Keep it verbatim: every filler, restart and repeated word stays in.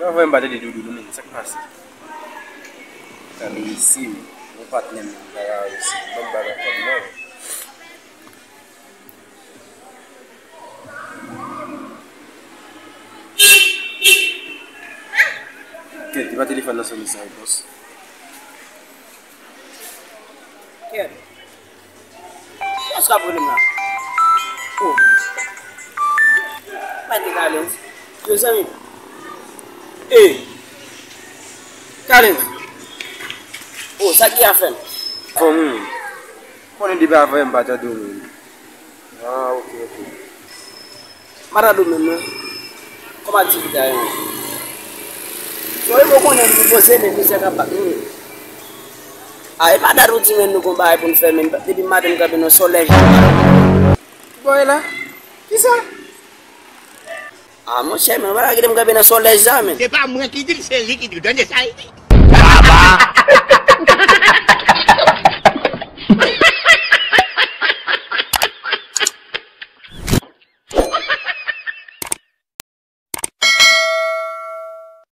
Anvan m pa tande Doudou non, men sa k pase? Gade isi, yon patnè m nan, gade isi. Ban m bagay kòb mwen. Kèt, li pa telefòn nan sone san repons. Kèt. Kiyès k ap rele m la? Oh. Mande Kalens. Yo, zanmi m. Ey. Kalens. Oh, sa ki afè m? Fanmi m. Konnen depi avan yè m pa tande w menm. Ah, ok, ok. Matadou menm nan. Kòm aktivite a ye menm? Yo, e bon konnen pou poze men mizè k ap bat nou. Ah, e pa dat ou di men nou gon bagay pou n fè men depi maten m kanpe nan sòlèj. Ki bò e la? Kisa? Ah, monchè, men w pa ta kite m kanpe nan sòlèj la, men. Se pa mwen ki di l, se li ki di l. Tande sa li di. Baba!